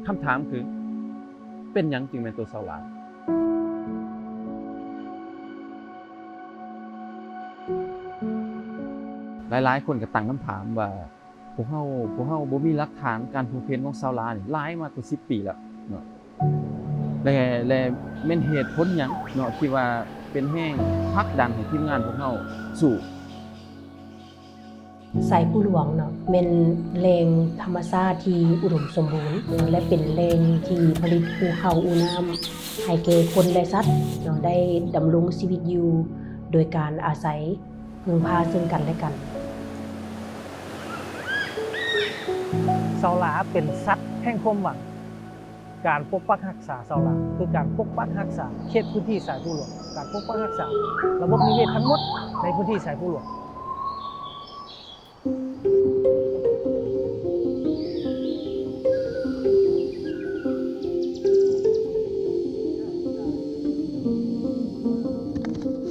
ຄຳຖາມຄື ເປັນຫຍັງຈຶ່ງແມ່ນໂຕຊາວລາວ? ຫຼາຍໆຄົນກໍຕັ້ງຄຳຖາມວ່າ ພວກເຮົາ ພວກເຮົາບໍ່ມີຫຼັກຖານການພົ້ນເພນຂອງຊາວລາວນີ້ຫຼາຍມາກວ່າສິບປີແລ້ວເນາະ ແລະ ແລະແມ່ນເຫດຜົນຫຍັງເນາະ ທີ່ວ່າເປັນແຮງຜັກດັນໃຫ້ທີມງານພວກເຮົາສູ້? ສາຍພູຫຼວງເນາະ ແມ່ນແຫຼ່ງທຳມະຊາດທີ່ອຸດົມສົມບູນ ແລະ ເປັນແຫຼ່ງທີ່ຜະລິດອູ່ເຂົ້າອູ່ນ້ຳໃຫ້ແກ່ຄົນ ແລະ ສັດເນາະ ໄດ້ດຳລົງຊີວິດຢູ່ໂດຍການອາໄສ ເພິ່ງພາເຊິ່ງກັນ ແລະ ກັນ. ຊາວລາເປັນສັດແຫ່ງຄວາມຫວັງ. ການປົກປັກຮັກສາຊາວລາ ຄືການປົກປັກຮັກສາເຂດພື້ນທີ່ສາຍພູຫຼວງ, ການປົກປັກຮັກສາລະບົບນິເວດທັງໝົດໃນພື້ນທີ່ສາຍພູຫຼວງ.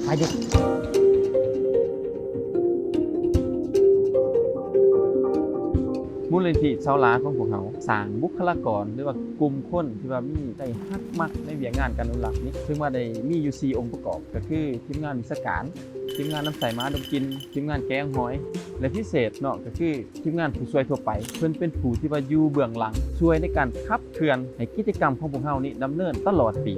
ໄປດິ ມູນນິທິຊາວລາຂອງພວກເຮົາ ສ້າງບຸກຄະລາກອນ ຫຼືວ່າກຸ່ມຄົນທີ່ວ່າມີໃຈຮັກມັກໃນວຽກງານການອະນຸລັກນີ້ ເຊິ່ງວ່າໄດ້ມີຢູ່ສີ່ອົງປະກອບ ກໍຄືທີມງານວິຊາການ, ທີມງານນຳໃຊ້ໝາດົມກິ່ນ, ທີມງານແກະຮອຍ ແລະ ພິເສດເນາະ ກໍຄື ທີມງານຜູ້ຊ່ວຍທົ່ວໄປ. ເພິ່ນເປັນຜູ້ທີ່ວ່າຢູ່ເບື້ອງຫຼັງ ຊ່ວຍໃນການຂັບເຄື່ອນໃຫ້ກິດຈະກຳຂອງພວກເຮົານີ້ດຳເນີນຕະຫຼອດປີ.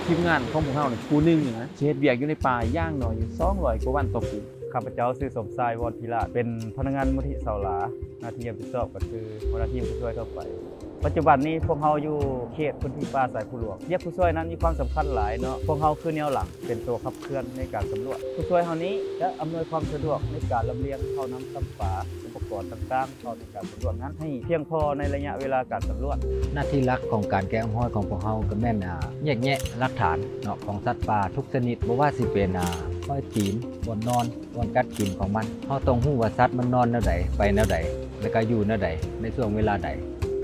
ທີມງານຂອງພວກເຮົານີ້ ຜູ້ໜຶ່ງນີ້ນະ ຊິເຮັດວຽກຢູ່ໃນປ່າຢ່າງໜ້ອຍຢູ່ສອງຮ້ອຍກວ່າວັນຕໍ່ປີ. ຂ້າພະເຈົ້າຊື່ ສົມຊາຍ ວອນພິລາດ ເປັນພະນັກງານມູນນິທິຊາວລາ, ໜ້າທີ່ຮັບຜິດຊອບກໍຄືຫົວໜ້າທີມຜູ້ຊ່ວຍທົ່ວໄປ. ປັດຈຸບັນນີ້ພວກເຮົາຢູ່ເຂດພື້ນທີ່ປ່າສາຍພູຫຼວງ. ວຽກຜູ້ຊ່ວຍນັ້ນມີຄວາມສຳຄັນຫຼາຍເນາະ, ພວກເຮົາຄືແນວຫຼັງ ເປັນຕົວຂັບເຄື່ອນໃນການສຳຫຼວດ. ຜູ້ຊ່ວຍເຮົານີ້ຈະອຳນວຍຄວາມສະດວກໃນການລຳລຽງເຂົ້ານ້ຳຊຳປາ, ອຸປະກອນຕ່າງໆ ເຂົ້າໃນການສຳຫຼວດນັ້ນໃຫ້ພຽງພໍໃນໄລຍະເວລາການສຳຫຼວດ. ໜ້າທີ່ຫຼັກຂອງການແກະຮ່ອງຮອຍຂອງພວກເຮົາກໍແມ່ນ ອາ ແຍກແຍະຫຼັກຖານເນາະ ຂອງສັດປ່າທຸກຊະນິດ, ບໍ່ວ່າຊິເປັນ ອາ ຮອຍຕີນ, ບ່ອນນອນ, ບ່ອນກັດກິນຂອງມັນ. ເຮົາຕ້ອງຮູ້ວ່າສັດມັນນອນແນວໃດ, ໄປແນວໃດ ແລະກະຢູ່ແນວໃດ ໃນຊ່ວງເວລາໃດ.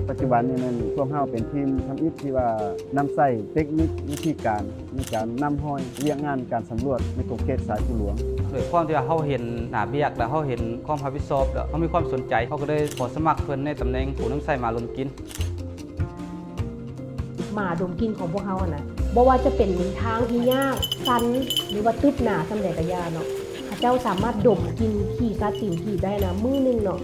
ປັດຈຸບັນນີ້ແມ່ນພວກເຮົາເປັນທີມທຳອິດທີ່ວ່ານຳໃຊ້ເຕັກນິກ, ວິທີການໃນການນຳຮອຍວຽກງານການສຳຫຼວດໃນຂົງເຂດສາຍພູຫຼວງ. ດ້ວຍຄວາມທີ່ວ່າເຮົາເຫັນໜ້າວຽກ ແລະເຮົາເຫັນຄວາມຮັບຜິດຊອບ ແລ້ວເຮົາມີຄວາມສົນໃຈ, ເຮົາກໍເລີຍຂໍສະໝັກເພິ່ນໃນຕຳແໜ່ງຜູ້ນຳໃຊ້ໝາດົມກິ່ນ. ໝາດົມກິ່ນຂອງພວກເຮົາຫັ້ນນະ ບໍ່ວ່າຈະເປັນທາງທີ່ຍາກ, ຊັນ ຫຼືວ່າຕຶບໜາສ່ຳໃດກະຢ່າເນາະ, ເຂົາເຈົ້າສາມາດດົມກິ່ນຂີ້ສັດຕີນຖີບໄດ້ນະ ມື້ໜຶ່ງເນາະ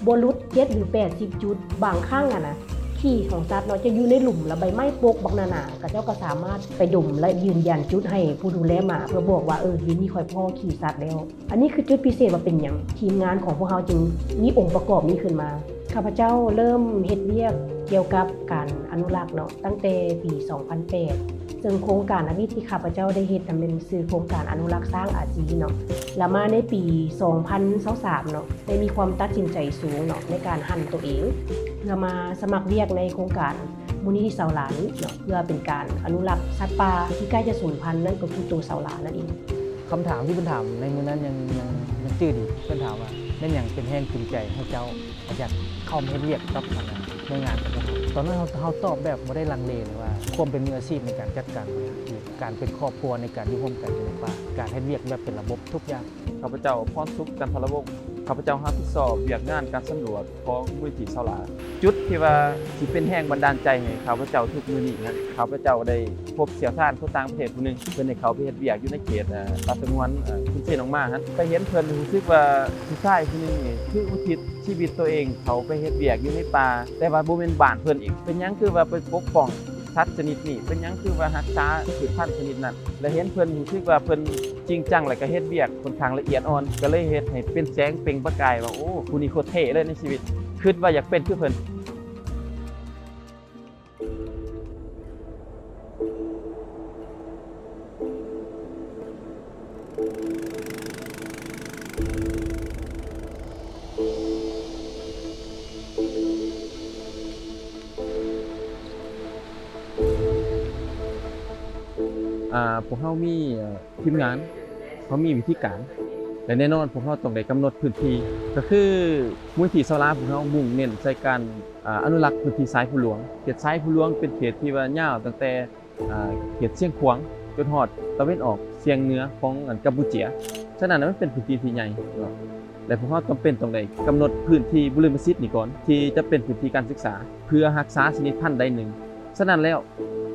ບໍ່ຫຼຸດເຈັດຫຼືແປດສິບຈຸດ. ບາງຄັ້ງຫັ້ນນະ ຂີ້ຂອງສັດເນາະ ຈະຢູ່ໃນຫຼຸມ ແລ້ວໃບໄມ້ປົກບັກໜາໆ, ເຂົາເຈົ້າກໍສາມາດໄປດົມ ແລະ ຢືນຢັນຈຸດໃຫ້ຜູ້ດູແລໝາ ເພື່ອບອກວ່າ ເອີ ຢູ່ນີ້ຂ້ອຍພໍ້ຂີ້ສັດແລ້ວ. ອັນນີ້ຄືຈຸດພິເສດວ່າເປັນຫຍັງທີມງານຂອງພວກເຮົາຈຶ່ງມີອົງປະກອບນີ້ຂຶ້ນມາ. ຂ້າພະເຈົ້າເລີ່ມເຮັດວຽກກ່ຽວກັບການອະນຸລັກເນາະ ຕັ້ງແຕ່ປີສອງພັນແປດ ເຊິ່ງໂຄງການທຳອິດທີ່ຂ້າພະເຈົ້າໄດ້ເຮັດນັ້ນແມ່ນຊື່ໂຄງການອະນຸລັກຊ້າງອາຊີເນາະ. ແລ້ວມາໃນປີສອງພັນຊາວສາມເນາະ ໄດ້ມີຄວາມຕັດສິນໃຈສູງເນາະ ໃນການຫັນໂຕເອງ ເພື່ອມາສະໝັກວຽກໃນໂຄງການມູນນິທິຊາວລານີ້ເນາະ ເພື່ອເປັນການອະນຸລັກສັດປ່າທີ່ໃກ້ຈະສູນພັນ ນັ້ນກໍຄືໂຕຊາວລານັ້ນເອງ. ຄຳຖາມທີ່ເພິ່ນຖາມໃນມື້ນັ້ນຍັງ ຍັງ ຍັງຈື່ດີ. ເພິ່ນຖາມວ່າ ແມ່ນຫຍັງເປັນແຮງຈູງໃຈໃຫ້ເຈົ້າ ຢາກເຂົ້າມາເຮັດວຽກກັບ ອັນ ໜ່ວຍງານຂອງພວກເຮົາ? ຕອນນັ້ນເຮົາ ເຮົາຕອບແບບບໍ່ໄດ້ລັງເລເລີຍວ່າ ຄວາມເປັນມືອາຊີບໃນການຈັດການ ຫຼື ການເປັນຄອບຄົວໃນການຢູ່ຮ່ວມກັນຢູ່ໃນປ່າ, ການເຮັດວຽກແບບເປັນລະບົບທຸກຢ່າງ. ຂ້າພະເຈົ້າ ພອນສຸກ ກັນທະລະວົງ, ຂ້າພະເຈົ້າຮັບຜິດຊອບວຽກງານການສຳຫຼວດຂອງມູນນິທິຊາວລາ. ຈຸດທີ່ວ່າຊິເປັນແຮງບັນດານໃຈໃຫ້ຂ້າພະເຈົ້າທຸກມື້ນີ້ນັ້ນ ຂ້າພະເຈົ້າໄດ້ພົບຊ່ຽວຊານຄົນຕ່າງປະເທດຜູ້ໜຶ່ງ, ເພິ່ນໄດ້ເຂົ້າໄປເຮັດວຽກຢູ່ໃນເຂດ ເອີ ປ່າສະຫງວນ ເອີ ຄຸນເຊໜອງມາຫັ້ນ. ໄປເຫັນເພິ່ນ ຮູ້ສຶກວ່າຜູ້ຊາຍຜູ້ໜຶ່ງນີ້ຖືກອຸທິດຊີວິດໂຕເອງເຂົ້າໄປເຮັດວຽກຢູ່ໃນປ່າ, ແຕ່ວ່າບໍ່ແມ່ນບ້ານເພິ່ນອີກ. ເປັນຫຍັງຄືວ່າໄປປົກປ້ອງສັດຊະນິດນີ້? ເປັນຫຍັງຄືວ່າຮັກສາພືດພັນຊະນິດນັ້ນ? ແລະ ເຫັນເພິ່ນ ຮູ້ສຶກວ່າເພິ່ນຈິງຈັງ ແລະ ກະເຮັດວຽກຂ້ອນຂ້າງລະອຽດອ່ອນ, ກະເລີຍເຮັດໃຫ້ເປັນແສງເປັ່ງປະກາຍວ່າ ໂອ້ ຜູ້ນີ້ໂຄດເທ່ເລີຍໃນຊີວິດ, ຄິດວ່າຢາກເປັນຄືເພິ່ນ. ອາ ພວກເຮົາມີ ເອີ ທີມງານ, ເຮົາມີວິທີການ ແລະ ແນ່ນອນພວກເຮົາຕ້ອງໄດ້ກຳນົດພື້ນທີ່. ກໍຄືມູນນິທິຊາວລາພວກເຮົາມຸ່ງເນັ້ນໃສ່ການ ອາ ອະນຸລັກພື້ນທີ່ຊາຍພູຫຼວງ. ເຂດຊາຍພູຫຼວງເປັນເຂດທີ່ວ່າຍາວຕັ້ງແຕ່ ອາ ເຂດຊຽງຂວາງຈົນຮອດຕາເວັນອອກສຽງເໜືອຂອງ ອັນ ກຳປູເຈຍ. ສະນັ້ນ ມັນເປັນພື້ນທີ່ທີ່ໃຫຍ່ເນາະ. ແຕ່ພວກເຮົາຈຳເປັນຕ້ອງໄດ້ກຳນົດພື້ນທີ່ບຸລິມະສິດນີ້ກ່ອນ ທີ່ຈະເປັນພື້ນທີ່ການສຶກສາ ເພື່ອຮັກສາຊະນິດພັນໃດໜຶ່ງ. ສະນັ້ນແລ້ວ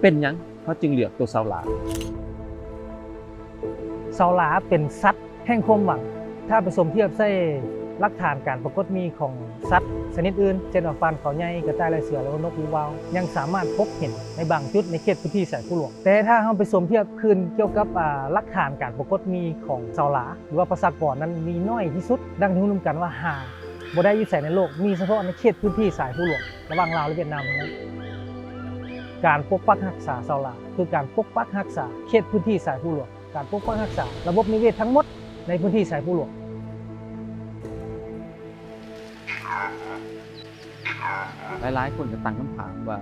ເປັນຫຍັງເຮົາຈຶ່ງເລືອກໂຕເສົາຫຼາ? ເສົາຫຼາເປັນສັດແຫ່ງຄວາມຫວັງ. ຖ້າໄປສົມທຽບໃສ່ຫຼັກຖານການປາກົດມີຂອງສັດຊະນິດອື່ນ ເຊັ່ນວ່າຟານເຂົາໃຫຍ່, ກະຕ່າຍລາຍເສືອ ແລະວ່ານົກຫູວາວ ຍັງສາມາດພົບເຫັນໃນບາງຈຸດໃນເຂດພື້ນທີ່ຊາຍພູຫຼວງ. ແຕ່ຖ້າເຮົາໄປສົມທຽບຄືນກ່ຽວກັບ ອາ ຫຼັກຖານການປາກົດມີຂອງເສົາຫຼາ ຫຼືວ່າປະຊາກອນນັ້ນມີໜ້ອຍທີ່ສຸດ, ດັ່ງທີ່ຮູ້ນຳກັນວ່າຫາບໍ່ໄດ້ຢູ່ໃສໃນໂລກ, ມີສະເພາະໃນເຂດພື້ນທີ່ຊາຍພູຫຼວງ ລະຫວ່າງລາວ ແລະ ຫວຽດນາມເທົ່ານັ້ນ. ການປົກປັກຮັກສາເສົາຫຼາ ຄືການປົກປັກຮັກສາເຂດພື້ນທີ່ຊາຍພູຫຼວງ, ການປົກປັກຮັກສາລະບົບນິເວດທັງໝົດໃນພື້ນທີ່ຊາຍພູຫຼວງ. ຫຼາຍໆຄົນກໍຕັ້ງຄຳຖາມວ່າ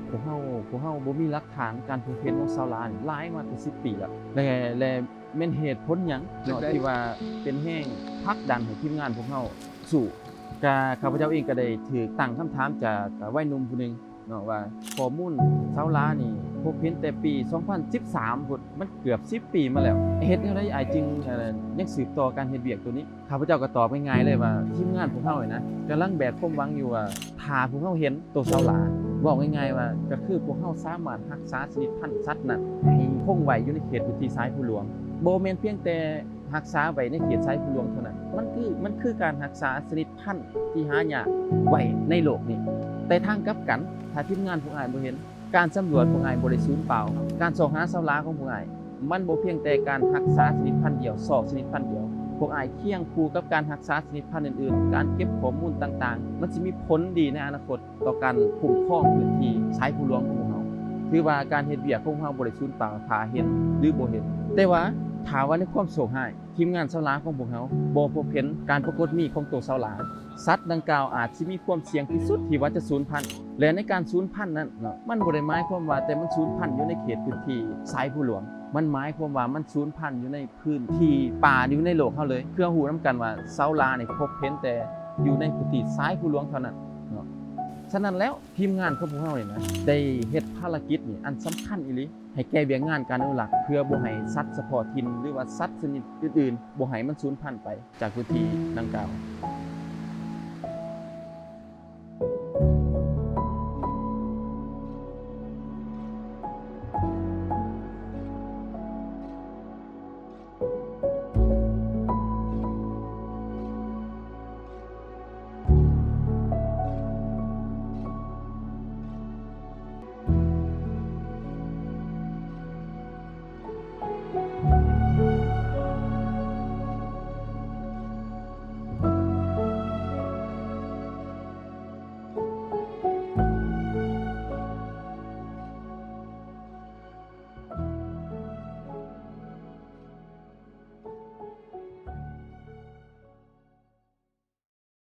ພວກເຮົາ ພວກເຮົາບໍ່ມີຫຼັກຖານການພົບເຫັນຂອງເສົາຫຼານີ້ຫຼາຍມາເປັນສິບປີແລ້ວ ແລະ ແລະ ແມ່ນເຫດຜົນຫຍັງເນາະ ທີ່ວ່າເປັນແຮງຜັກດັນໃຫ້ທີມງານພວກເຮົາສູ້? ກະຂ້າພະເຈົ້າເອງກໍໄດ້ຖືກຕັ້ງຄຳຖາມຈາກໄວໜຸ່ມຜູ້ໜຶ່ງເນາະ ວ່າຂໍ້ມູນເສົາຫຼານີ້ພົບເຫັນແຕ່ປີສອງພັນສິບສາມພຸ້ນ, ມັນເກືອບສິບປີມາແລ້ວ. ເຮັດແນວໃດອ້າຍຈຶ່ງ ເອີ ຍັງສືບຕໍ່ການເຮັດວຽກໂຕນີ້? ຂ້າພະເຈົ້າກໍຕອບງ່າຍໆເລີຍວ່າ ທີມງານພວກເຮົານີ້ນະ ກຳລັງແບກຄວາມຫວັງຢູ່ວ່າ ຖ້າພວກເຮົາເຫັນໂຕເສົາຫຼາ, ເວົ້າງ່າຍໆວ່າ ກໍຄືພວກເຮົາສາມາດຮັກສາຊະນິດພັນສັດນັ້ນໃຫ້ຄົງໄວ້ຢູ່ໃນເຂດພື້ນທີ່ຊາຍພູຫຼວງ. ບໍ່ແມ່ນພຽງແຕ່ຮັກສາໄວ້ໃນເຂດຊາຍພູຫຼວງເທົ່ານັ້ນ, ມັນຄື ມັນຄືການຮັກສາຊະນິດພັນທີ່ຫາຍາກໄວ້ໃນໂລກນີ້. ແຕ່ທາງກັບກັນ, ຖ້າທີມງານພວກອ້າຍບໍ່ເຫັນ, ການສຳຫຼວດພວກອ້າຍບໍ່ໄດ້ສູນເປົ່າ. ການຊອກຫາເສົາຫຼາຂອງພວກອ້າຍ ມັນບໍ່ພຽງແຕ່ການຮັກສາຊະນິດພັນດຽວ, ຊອກຊະນິດພັນດຽວ. ພວກອ້າຍຄຽງຄູ່ກັບການຮັກສາຊະນິດພັນອື່ນໆ, ການເກັບຂໍ້ມູນຕ່າງໆ ມັນຊິມີຜົນດີໃນອະນາຄົດຕໍ່ການຄຸ້ມຄອງພື້ນທີ່ຊາຍພູຫຼວງຂອງພວກເຮົາ. ຖືວ່າການເຮັດວຽກຂອງພວກເຮົາບໍ່ໄດ້ສູນເປົ່າ ຖ້າເຫັນ ຫຼື ບໍ່ເຫັນ. ແຕ່ວ່າຖ້າວ່າໃນຄວາມໂຊກຮ້າຍ, ທີມງານເສົາຫຼາຂອງພວກເຮົາບໍ່ພົບເຫັນການປາກົດມີຂອງໂຕເສົາຫຼາ, ສັດດັ່ງກ່າວອາດຊິມີຄວາມສ່ຽງທີ່ສຸດທີ່ວ່າຈະສູນພັນ. ແລະ ໃນການສູນພັນນັ້ນເນາະ, ມັນບໍ່ໄດ້ໝາຍຄວາມວ່າແຕ່ມັນສູນພັນຢູ່ໃນເຂດພື້ນທີ່ຊາຍພູຫຼວງ, ມັນໝາຍຄວາມວ່າມັນສູນພັນຢູ່ໃນພື້ນທີ່ປ່າຢູ່ໃນໂລກເຮົາເລີຍ. ຄືເຮົາຮູ້ນຳກັນວ່າເສົາຫຼານີ້ພົບເຫັນແຕ່ຢູ່ໃນພື້ນທີ່ຊາຍພູຫຼວງເທົ່ານັ້ນເນາະ. ສະນັ້ນແລ້ວ ທີມງານຂອງພວກເຮົານີ້ນະ ໄດ້ເຮັດພາລະກິດນີ້ອັນສຳຄັນອີ່ຫຼີ ໃຫ້ແກ່ວຽກງານການອະນຸລັກ ເພື່ອບໍ່ໃຫ້ສັດສະເພາະຖິ່ນ ຫຼືວ່າສັດຊະນິດອື່ນໆ ບໍ່ໃຫ້ມັນສູນພັນໄປຈາກພື້ນທີ່ດັ່ງກ່າວ.